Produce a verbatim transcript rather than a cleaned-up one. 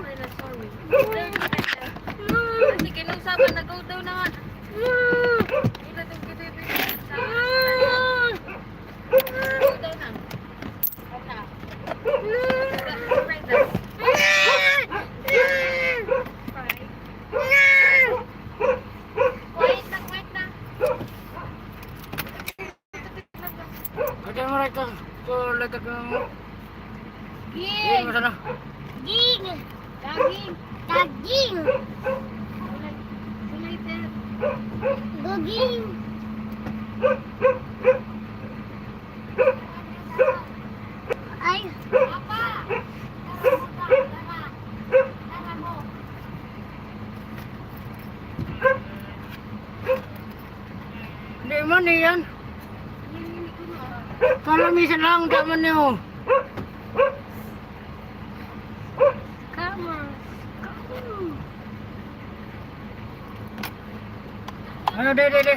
Ay, na, sorry. Sige, nung saban, nag-go daw na nga. Ito itong kibibig. Go daw na. Go na. Quiet na, quiet na. Lagyan mo rito. Ito, lagyan mo. Ging! Ging! Ging! Daging! Daging! Gulay, gulay, sir. Guging! Ay! Papa! Dara mo, dara. Dara mo. Hindi man eh yan. Kalamisan lang, daman niyo. Come on. Ano, de, de, de?